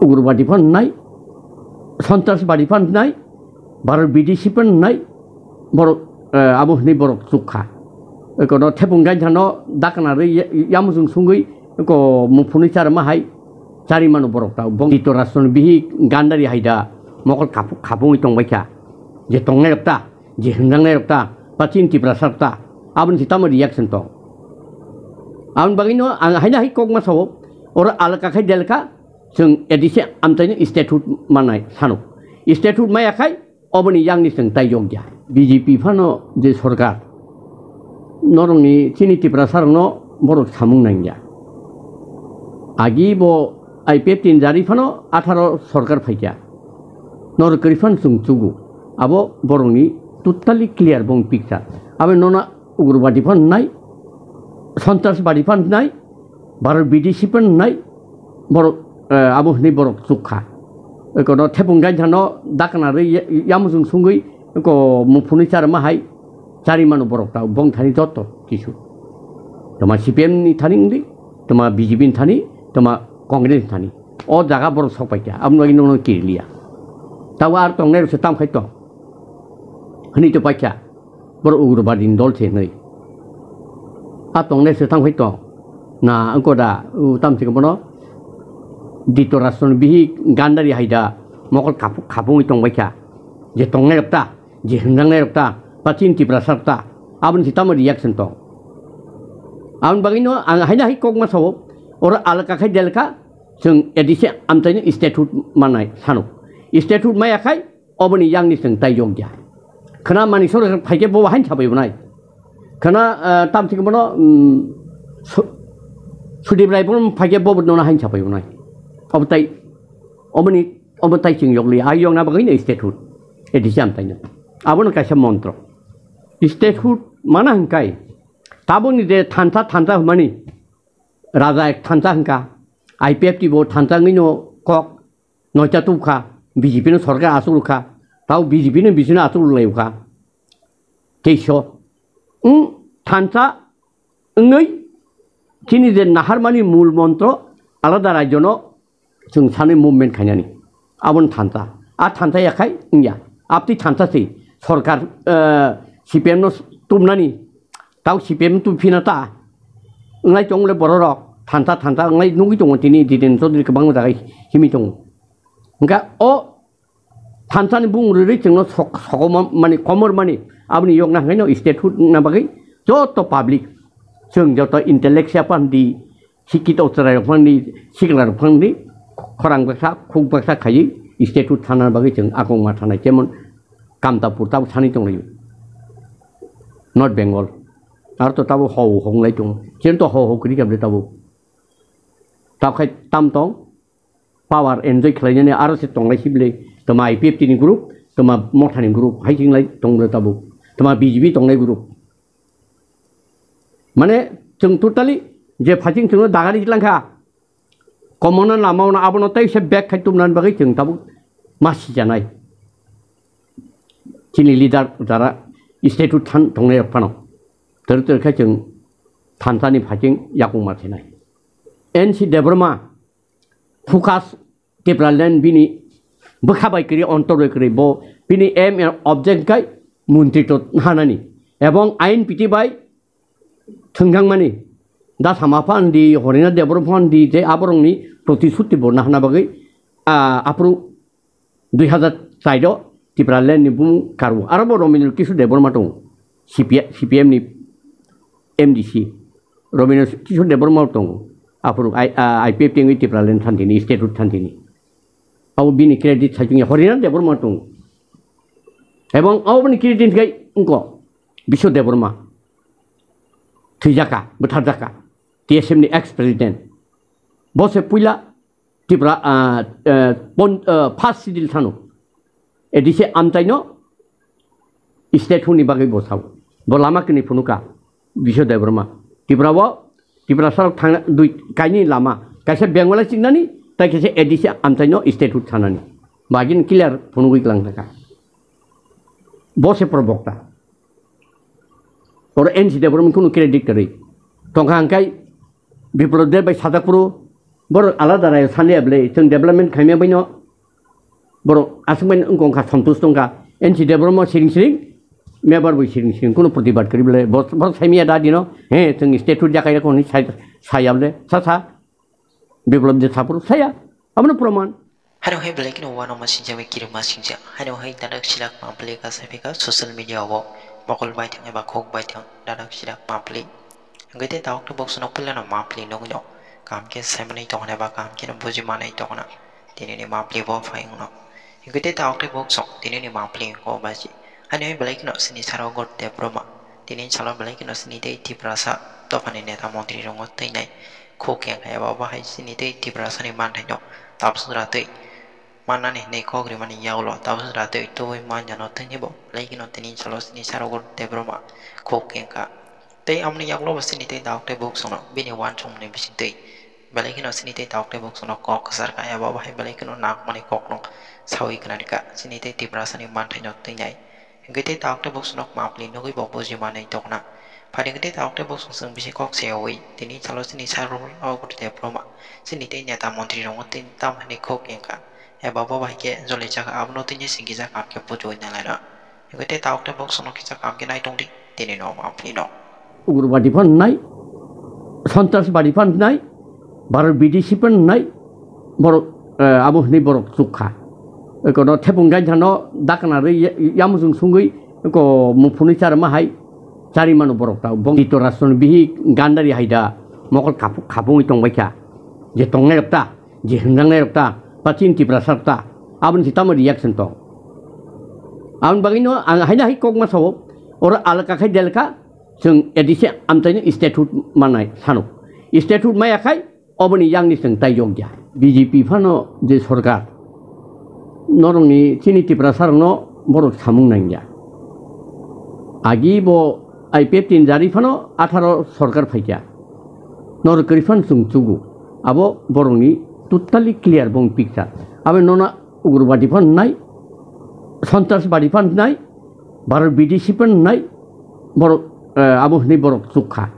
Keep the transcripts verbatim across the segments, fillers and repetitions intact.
Ugrobadi phan nai, Santrasbadi phan nai, Bharat Bidesi phan nai, borok, eh, abo hwnwi borok chukha. Ekono thepung gainthano dakna rwi ya-, yamujung sungwi eko muphunwi charma hai chari mano borok ta. Bong Dhritarashtroni bihik Gandhari hai da mokol khapu-, khapungwi tongbaikha. Je tongnairok ta, je hwnjaknairok ta, ba chini Tiprasa rok ta, aboni se tamo reaction tong? Aboni bagwino ang haino hai kok ma sao, oro alaka khai delka, chwng A D C amchaino statehood manai sano. Statehood maya khai, oboni yakni chwng tai yokya. B J P phano je sorkar, norokni chini Tiprasa rokno borok samung nangya. Agi bo I P F T ni jari phano atharo sorkar phaikya. Norok kwrwi phano chwng chugo. Abo borokni totally clear bong picture. Abo nono ugrobadi phan nai, Santrasbadi phan nai, Bharat Bidesi phan nai, borok, eh, abo hwnwi borok chukha. Ekono thepung gainthano dakna rwi ya-, yamujung sungwi eko muphunwi charma hai chari mano borok ta bong thani joto kisu. Toma C P M ni thani wngdi, toma B J P ni thani, toma Congress ni thani. O jaga borok sok paikha, aboni bagwi nono kiriliya. Tabo ar tongnai rok se tam khai tong. Hwnwi to paikha. Borok ugrobadi ni dol se hwnwi. A tongnai se tang phai tong. Na, wngko da, u, tam se bono Dhritarashtroni bihik Gandhari hai da mokol khapu-, khapungwi tongbaikha. Je tongnairok ta, je hwnjaknairok ta, ba chini Tiprasa rok ta, aboni se tamo reaction tong? Aboni bagwino ang haino hai kok ma sao, oro alaka khai delka, chwng A D C amchaino statehood manai sano. Statehood maya khai, oboni yakni chwng tai yokya. Khwna Manik Sarkar phaikhe bobo hain sabai unai. Khwna, ah, tam thik bono, um, Su-, Sudip Rai bono phaikhe bobo nono hain sabai unai. Obo tai, oboni, obo tai chwng yokli. Ai yokna bagwi no statehood. A D C amchaino. Abono kaisa montro. Statehood mana hwnkai. Taboni je thansa, thansa hwnmani. Raja ek thansa hwnka. I P F T bo thansa wngwi no kok. Noita tubkha, B J P no sorkar achuk rwkha, tao B J P no bisino achuk rwlaiwkha. Teiso, wng thansa wngwi chini je naharmani mul montro alada rajyono chwng sanwi movement khainani. Aboni thansa. A thansa yakhai wngya. Abtwi thansa se sorkar, eh, C P M no tubnani. Tao C P M tu phina ta. Wnglai tong le borok rok. Thansa, thansa wnglai nugwi tongo tini Jiten Chaudhary kwbangma jaga himi tongo. Hwnkha o thansa ni bung rwi rwi chwngno sok-, sokoma mani komor mani aboni yokna hwnkhe no statehood wngna bagwi joto public chwng joto intellectual phan di, sikito chwrai rok phang di, sikla rok phang di, khorang baksa, khuk baksa khaiwi statehood thana bagwi chwng akongma thanai. Jemon Kamtapur tabo thani tonglaio. North Bengal. Aro to tabo hou honglai tongo. Chini to hou hou kwrwi kha bwle tabo. Tabkhai tam tong, power enjoy khlainani aro se tonglai si bwle. Toma I P F T ni group, toma Motha ni group, hai singlai tong bwle tabo. Toma B J P tongnai group. Mane, chwng totally je phaching chwngno dagari langkha, komona lama ono abono tei se back khai tumnani bagwi chwng tabuk ma sijanai. Chini leader jara statehood than tongnai rok phano. Tor tor khai chwng thansani phaching yakung ma thinai. N C Debbarma focus Tipraland bini bwkha bai kwrwi, ontor bai kwrwi, bo bini aim and object khai montri to hanani ebong ain piti bai thwngjakmani. Da Samapha hwndi, Horinath Debbarma phan hwndi, tei aborokni protishuti bo nahana bagwi, ah, aphuru dui hazar char o Tipraland ni bumung karwo. Aro bo Rabindra Kishore Debbarma tongo, C P I, C P M ni M D C. Rabindra Kishore Debbarma tongo. Aphuru I, ah, I P F T wngwi Tipraland thantini, statehood thantini. Abo bini credit saikungya Horinath Debbarma tongo. Ebong abo bini credit khai wngkha Biswa Debbarma. Thwijaka, bwtharjaka. T S M ni ex president. Bo se puila Tripura, ah, ah, pon-, ah, first schedule thano. A D C amchaino statehood ni bagwi bo sao. Bo lama kini phunuka Biswa Debbarma. Tripura o, Tripura sarok thangna dui kaini lama. Kaisa Bengal chingnani, tai kaisa A D C amchaino statehood thanani. Bagin clear phunugwi klang thaka. Bo se probokta. Oro N C Debbarma kunu credit kwrwi. Tongkha hwnkhe Biplab Deb bai sajak phuru, Borok alada rayo saliya bwle, chwng development khaimya baino borok aswk bai wngkha, santush tongkha. N C Debbarma siring siring, Mebar bo siring siring, kuno protibad kwrwi bwle. Bo, bo saimya da dino, he, chwng statehood jakai rokho hwnwi sai, saya bwle, sa sa. Biplab de Thakur saya, abono proman. Haino hai belai kheno uanama singjak bai kirima singjak. Haino hai dadak silak mapli kasa phika social media o mokol baithang eba khuk baithang dadak silak mapli. Hwnkhe tei tabuk tei boksono puilano mapli nukno. Kaham khe saimanwi tongna eba kaham kheno bujimanwi tongna. Tinini mapli bo phai wngno. Hwnkhe tei tabuk tei boksong tinini mapli wngkha o baji. Haino hai belai kheno sini saro got Debbarma. Tini salo belai kheno sini tei Tiprasa dophani neta montri rokno twinai. Khuk kengkha eba bo hai chini tei Tiprasani manthai no tabswk ratwi mannani hinwi kok rimani yagulo tabswk ratwi tubui manya no tini bo belai kheno tini salo chini saro got Debbarma khuk kengkha. Tei amoni yagulo bo chini tei tabuk tei boksong no bini uansukmani bisingtwi belai kheno chini tei tabuk tei boksong no kok kwchar kha eba bo hai belai kheno nangmani kok no sawi khna rikha chini tei Tiprasani manthai no twinai. Hwnkhe tei tabuk tei boksonok mapli nugwi bo buji manwi tongna. Phaidi hwnkhe tei tabuk tei boksong chwng bisi kok sayawi tini salo chini sar rok o gothe Debbarma chini tei neta montri rokno tini tam hinwi khuk wngkha eba bo bai khe jolijak abono tini singkijak kaham khe pujuwi nalaina. Hwnkhe tei tabuk tei boksonok kisa kaham khe nai tongdi tini no mapli no. Ugrobadi phan nai, Santrasbadi phan nai, Bharot Bidesi phan nai, borok, eh, abo hwnwi borok chukha. Ekono thepung gainthano dakna rwi ya-, yamsung sungwi eko muphunwi charma hai chari mano borok ta. Bong Dhritarashtroni bihik Gandhari hai da mokol khapu-, khapungwi tongbaikha. Je tongnai rok ta, je hwnjangnai rok ta, ba chini Tiprasa rok ta, aboni se tamo reaction tong. Aboni bagwino ang haino hai kokma sao, oro alaka khai delka, chwng A D C amchaino statehood manai sano. Statehood maya khai, oboni yakni chwng tai yokya. B J P phano je sorkar, norokni chini Tiprasa rokno borok samung nangya. Agi bo I P F T ni jari phano atharo sorkar phaikya. Norok kwrwi phano chwng chugo. Abo borokni totally clear bong picture. Abo nono Ugrobadi phan nai, Santrasbadi phan nai, Bharot Bidesi phan nai, borok, eh, abo hwnwi borok chukha.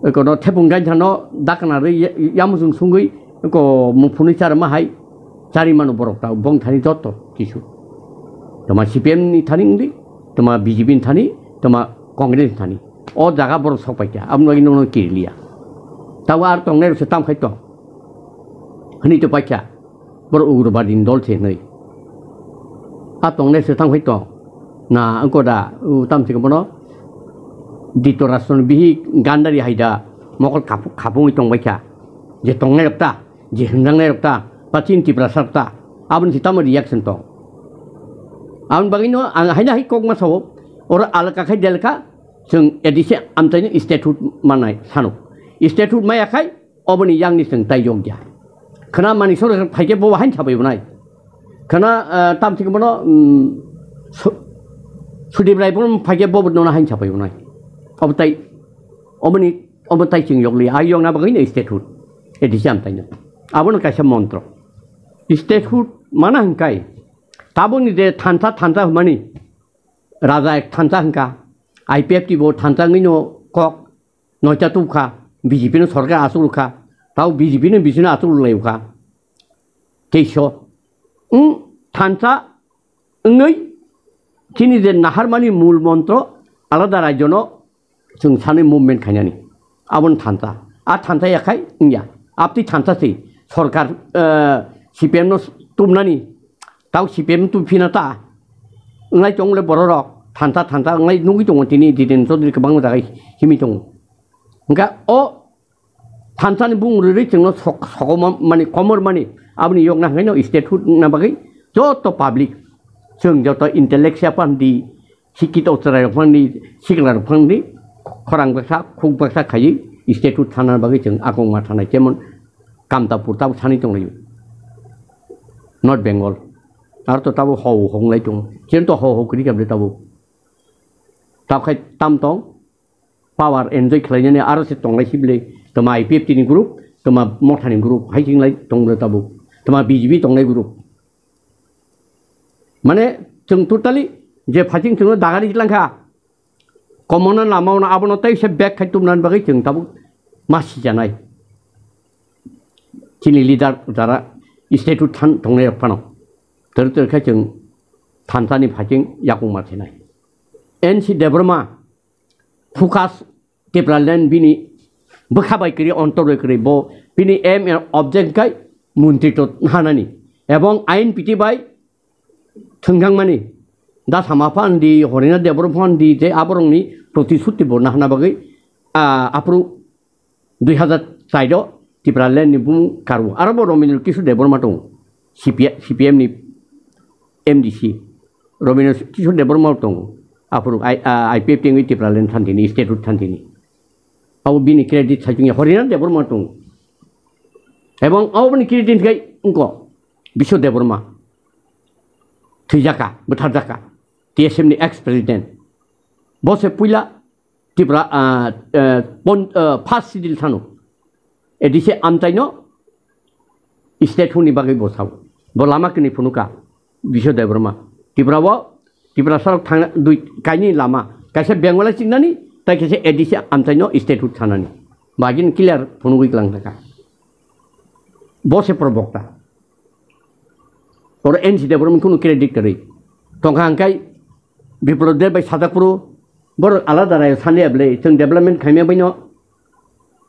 Ekono thepung gainthano dakna rwi ya-, yamsung sungwi eko muphunwi charma hai chari mano borok ta bong thani joto kisu. Toma C P M ni thani wngdi, toma B J P ni thani, toma Congress ni thani. O jaga borok sok paikha, aboni bagwi nono kiriliya. Tabo ar tongnai rok se tam khai tong. Hwnwi to paikha. Borok ugrobadi ni dol se hwnwi. A tongnai se tang phai tong. Na wngko da, u tam se bono Dhritarashtroni bihik Gandhari hai da mokol khapu-, khapungwi tongbaikha. Je tongnai rok ta, je hwnjangnai rok ta, ba chini Tiprasa rok ta, aboni se tamo reaction tong. Aboni bagwino ang haino hai kokma sao, oro alaka khai delka, chwng A D C amchaino statehood manai sano. Statehood maya khai, oboni yakni chwng tai yokya. Khwna Manik Sarkar phaikhe bo hain sabai bonai. Khwna, ah, tam thik bono, mm, Su-, Sudip Rai bono phaikhe bo nono hain sabai bonai. Obo tai, oboni, obo tai chwng yokli. Ai yokna bagwi no statehood. A D C amchaino. Abono kaisa montro. Statehood mana hwnkai. Tabukni je thansa, thansa hwnmani. Raja ek thansa hwnka. I P F T bo thansa wngwi no kok. Noita tubkha, B J P no sorkar aswk rwkha, tao B J P no bisino aswk rwlai rwkha. Teiso, wng thansa wngwi chini je naharmani mul montro alada rajyono chwng sanwi movement khainani. Aboni thansa. A thansa yakhai wngya. Abtwi thansa se sorkar, eh, C P M no tubnani. Tao C P M tu phina ta. Wnglai tong le borok rok. Thansa, thansa wnglai nugwi tongo tini Jiten Chaudhary kwbangma jaga himi tongo. Hwnkha o thansa ni bung rwi rwi chwngno sok-, sogoma mani komor mani aboni yokna hwnkhe no statehood na bagwi joto public chwng joto intellectual phan di, sikito chwrai rok phan di, sikla rok phan di, khorang baksa, khuk baksa khaiwi statehood thana bagwi chwng akongma thanai. Jemon Kamtapur tabo thani tonglaio. North Bengal. Aro to tabo hou hou wnglai tongo. Chini to hou hou kwrwi kha bwle tabo. Tabkhai tam tong, power enjoy khlainani aro se tonglai si bwle. Toma I P F T ni group, toma Motha ni group, hai se wnglai tong bwle tabo. Toma B J P tongnai group. Mane, chwng totally je phaising chwngno dagari langkha. Komono lama ono abono tei se bag khai tumnani bagwi chwng tabuk ma sijanai. chini leader jara statue than tongnai rok phano. Tor tor khe chwng thansa ni phaiching yakung ma thinai. N C Debbarma focus Tipraland bini bwkha bai kwrwi, ontor bai kwrwi, bo bini aim and object khai montri to hanani ebong ain piti bai thwngjakmani. Da Samapha hwn di, Horina Debbarma hwn di, tei aborokni protishuti bo nahana bagwi, ah, aphuru dui hazar char o Tipraland ni bumung karwo. Aro bo Rabindra Kishore Debbarma tongo, C P I, C P M ni M D C. Rabindra Kishore Debbarma tongo. Aphuru I, ah, I P F T wngwi Tipraland thantini, statehood thantini. Abo bini credit saichung ya, Horina Debbarma tongo. Ebong aboni credit khai wngkha Biswa Debbarma. Thwijaka, bwtharjaka. T S M ni ex president. Bo se puila Tripura, ah, eh, pon-, ah, first schedule thano. A D C amchaino statehood ni bagwi bo sao. Bo lama kini phunuka Biswa Debbarma. Tripura o, Tripura sarok thangna dui kaini lama. Kaisa Bengali chingnani, tai kaisa A D C amchaino statehood thanani. Bagin clear phunugwi klang thaka. Bo se probokta. Oro N C Debbarma kunu credit kwrwi. Tongkha hwnkhai Biplab Deb bai sajak phuru borok alada rayo sani able, chwng development khaimya baino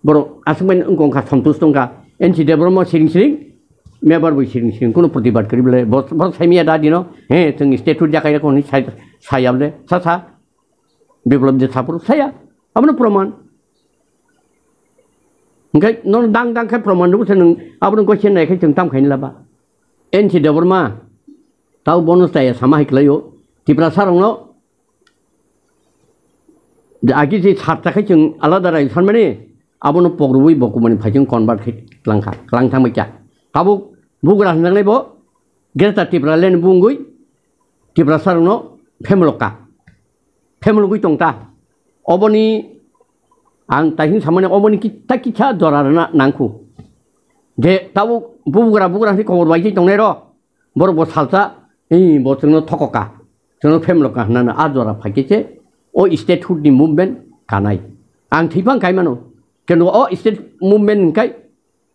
borok aswk bai wngkha, Santosh tongkha, N C Debbarma siring siring, member bai siring siring, kunu protibad kwrwi ble, bor-, borok saimya da dino, he, chwng statehood jakai rokho hwnwi sai, sai able, sa sa, Biplab Deb saphuru saya, abono proman. Hwnkhe nono dang dang khe proman rwkhe nwng abono gose nai khe chwng tam khaini laba. N C Debbarma, tau bono chaya sama hai kwlaio. Tiprasa rokno agi je sarta khai chwng alada rai sanmani, abono pogrubui bo kumani phai chwng convert khai klangkha, klang thangbai kha. Tabuk bugra hwnjaknai bo Greater Tipraland bungwi Tiprasa rokno phemlokha. Phemlogwi tongta. Oboni ang taising samani oboni kita kisa jora rwna nangkhu. Je tabuk bugra bugra hwnwi kobor bai tongnairok, borok bo salsa, "Ei, bo chwngno thokoka, chwngno phemloka," hwnna a jora phaikhe se o statehood ni movement kanai. Ang thwipang kaimano. Keno o state movement hwnkhai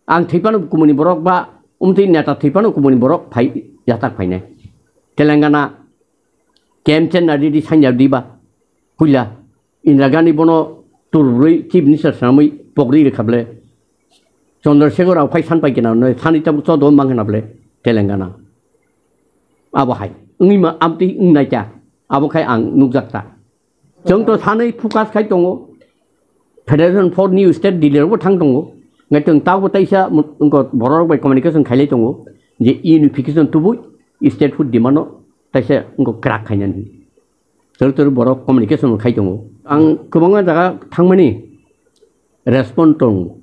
ang thwipano kumuni borok ba umtwi neta thwipano kumuni borok phai yatak phainai. Telangana K M Chenna Reddy sanya diba puila Indira Gandhi bono tururwi chief minister swnamwi pogri rwkha ble. Chandrasekhar rao phai san pai kena noi thani tabuk chodo mang hwna ble Telangana. Abo hai wngwi ma amtwi wngnai ta, abo khai ang nukjak ta. Chwng to sanwi focus khai tongo. Federation for New State Delhi rogo thang tongo. Ngai chwng tabo taisa mu-, wngkho borok bai communication khailai tongo je unification tubui statehood demand no taisa wngkho crack khainani. Tor tor borok communication khai tongo. Ang kwbangma jaga thangmani respond tongo.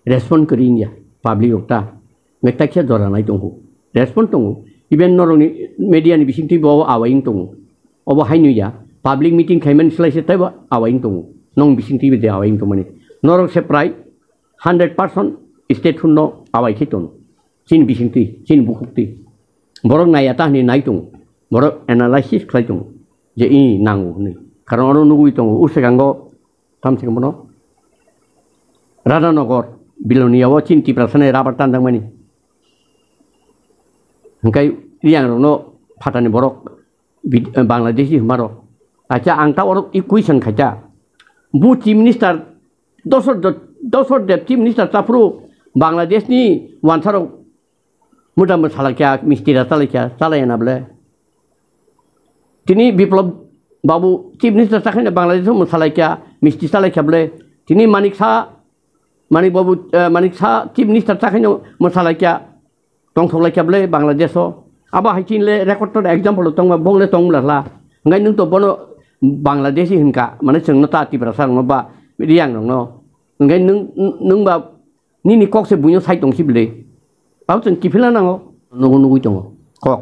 Respond kwrwi wngya public rok ta. Ngai taksa jora nai tongo. Respond tongo. Even norokni media ni bisingtwi bo awai wng tongo. Obo hai nungya, public meeting khaimani slai se teibo awai wng tongo. Nong bisingtwi bo je awai wng tongmani. Norok se prai hundred percent statehood no awai khe tongo. Chini bisingtwi, chini bukhuktwi. Borok naiya ta hwnwi nai tongo. Borok analysis khlai tongo. Je i nango hwnwi. Karon oro nugwi tongo. Ushikango tamsik bono Radhanogor, Bilonia o chini Tiprasa ni rubber tanjakmani. Hwnkhe Riang rokno phatani borok bid-, Bangladeshi hwnma rok. Acha ang ta oro i question khaita. Bu chief minister Dosor do-, Dosor Deb chief minister ta phuru Bangladesh ni wansa rok Muda mwsalaikha, misti da chalaikha, chalaiya na ble. Tini Biplab Babu Chief Minister chakhaina Bangladesh o mwsalaikha, misti chalaikha ble. Tini Manik Saha, Manik Babu, eh, Manik Saha Chief Minister chakhaina mwsalaikha, tongthoklaikha ble Bangladesh o. Abo hai chini le record to example tongma bong le tong bla hla. Ngai nwng to bono Bangladeshi hinka, mane chwngno ta Tiprasa rokno ba Riang rokno. Ngai nwng, nwng ba Nini kok se buino sai tong si bwle. Tao chwng kiphilna nango. Nogo nugui tongo. Kok.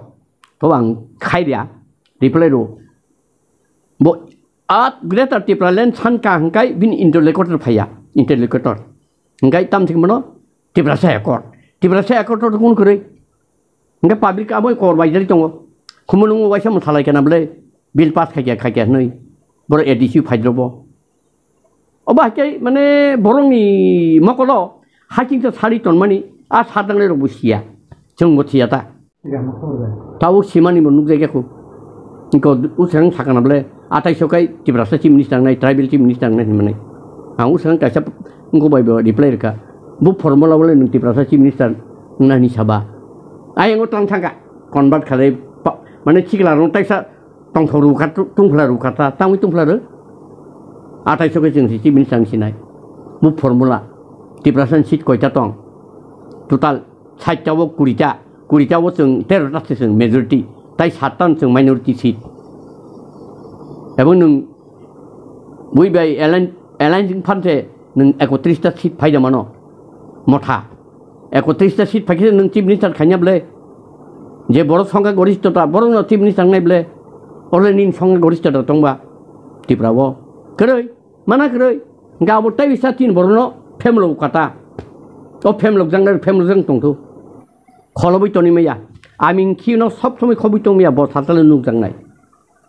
To ang khai dia. Reply ro. Bo a Greater Tipraland san ka hwnkhe bini interlocutor phaiya. Interlocutor. Hwnkhe tam thik mano Tiprasa Accord. Tiprasa Accord to kun kwrwi. Hwnkhe public abo kor bai jari tongo. Khumulwngo waisa mwsalai kana bwle bill pass khaikha khaikha hwnwi. Boro A D C phaidrobo. Obo haikhe mane borokni mokolo hachingsa sari tonmani A satangnai rok bo siya. Chwng bo siya ta. Tabuk simani bo nukjak ya khu. Ko usang sakana bole atai sokai Tiprasa chief minister nai, tribal chief minister nai hinmani. Ang usang kaisa ko bai bo reply rwkha. Bu formula bole nung Tiprasa chief minister nani saba. Ai ang tang thangka convert khalai pa-, mane chikla rong taisa tongthok rukha, tungphla rukha ta, tangwi tungphla rw. Atai sokai chwng si chief minister nang sinai. Bu formula. Tiprasa seat koita tong. Total sait ta o kuri ta. Kuri ta o chwng tero ta se chwng majority. Tai sat ta chwng minority seat. Ebong nung bui bai alliance, alliance wng phan se nung ekotris ta seat phai da mano. Motha. Ekotris ta seat phai khe nung chief minister khaina bole. Je borok songkha goristho ta, borok no chief minister nai bole. Ore nin songkha goristho ta tongba. Tripura o. Kwrwi. Mana kwrwi. Hingke abo tei bisa tin borok no family kata. O family jang nai family jang tong thu. Kholobwi toni maya. Aming khi no sob somoi khobwi tong maya bo satale nuk jang nai.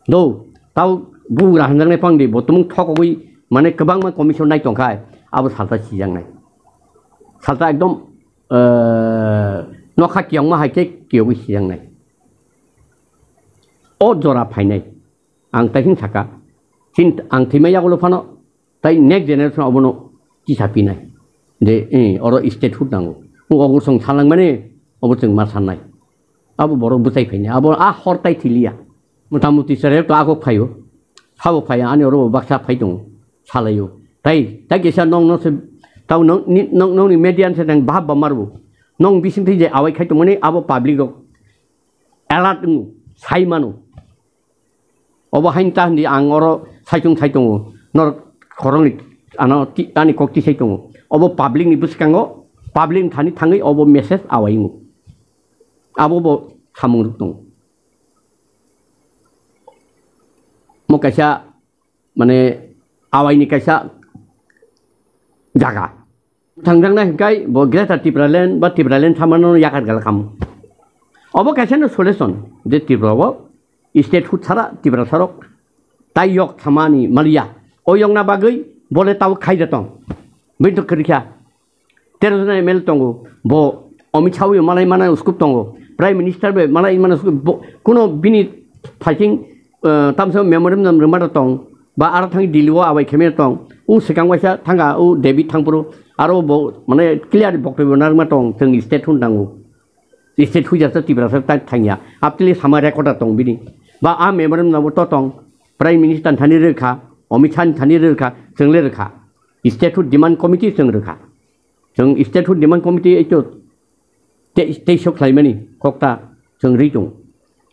Do, tau bugra hanjaknai pangdi, bo tumung thokogwi, mane kwbangma commission nai tongkhai, abo salsa sijaknai. Salsa ekdom, eh, nokha kiyokma hai khe kiyogwi sijaknai. O jora phainai, ang tai hwn saka, chin-, ang thwima yagulo phano, Tai next generation obono kisa pinai. Je, eh, oro statehood nango. O ogo chwng salangmani, obo chwng ma sannai. Abo borok bwchai phainai. Abo a hor tai thiliya. Mota moti chwrai to agok phaio. Sabo phaiya, ani oro bo baksa phai tongo. Salaio. Tai, tai kisa nong no se, tau nong, ni, nong, nong ni media se nang bahap ba marbo. Nong bising thai je awai khai tongmani abo public rok alert wngo, sai mano. Obo hain ta hindi ang oro saichung sai tongo, norok khoroknwi ano ti-, ani kok tisai tongo. Obo public ni bwskango, public ni thani thangwi obo message awai wngo. Abo bo samung rok tongo. Mo kaisa, mane, awai ni kaisa jaga. Thangjaknai hwnkhe bo Greater Tipraland ba Tipraland samano yakat gala kamo. Obo kaisa no solution je Tripura o statehood sara Tiprasa rok tai yok thamani maliya. O yokna bagwi bole tabo khaija tong. Bini to kwrwikha. Tero jona M L A tongo. Bo Amit Shah bai malai mana uskup tongo. Prime Minister bai malai mana uskup. Bo, kuno bini phaising, eh, tamsa memorandum rwma tong. Ba ara thang Delhi o abai khemia tong. U swkang waisa thanga u David Thangphuru. Aro bo, mane, clear boktobyo narwkma tong. Chwng statehood nango. State huijasa Tiprasa ta thangya. Aptili sama record a tong bini. Ba a memorandum nabo to tong. Prime Minister thani rwkha, Amit Shah thani rwkha, chwngle rwkha. Statehood demand committee chwng rwkha. Chwng statehood demand committee eto te-, teisok khlaimani kokta chwng ri tong.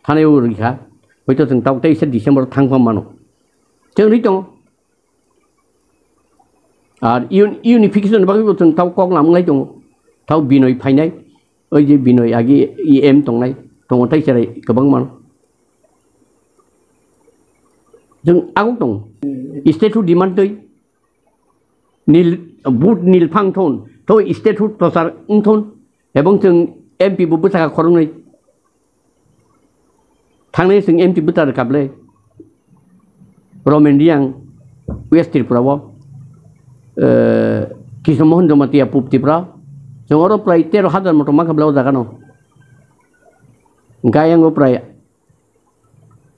Thani o rwkha. Hoito chwng tau teisa December thangphang mano. Chwng ri tong. Ar un-, unification bagwi bo chwng tau kok lamlai tongo. Tau Binoy phainai, oi je Binoy agi E M tongnai, tongo tai cherai kwbangma. Chwng aguk tongo. Statehood demand twi nil, vote nil phang thon, to statehood prochar wng thon, ebong chwng M P bo bwsaka khoroknwi. Thangnai chwng M P bwtar kaple. Romen Reang, West Tripura o, eh, Krishna Mohan Jamatia, Pub Tripura. Chwng oro prai tero hajar motom mankha bla o jaga no. Hwnkhe ayang o prai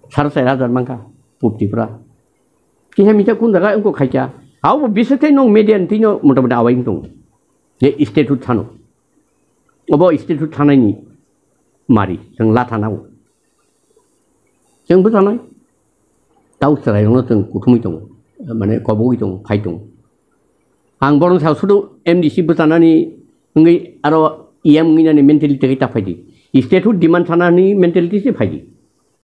sar char hajar mankha, Pub Tripura. Kisa misa kun jaga wngkha khaikha. Abo bo biswk khe nwng media ni thwino motamoti awai wng tongo. Je statehood sano. Obo statehood sanaini mari, chwng latha nango. Chwng bwchanai. Tau chwrairokno chwng kuthumwi tongo, mane kobogwi tongo, phai tongo. Ang borokno sao sudu M D C bwchanani wngwi aro E M wngwi nani mentality khe ta phaidi. Statehood demand sanani mentality se phaidi.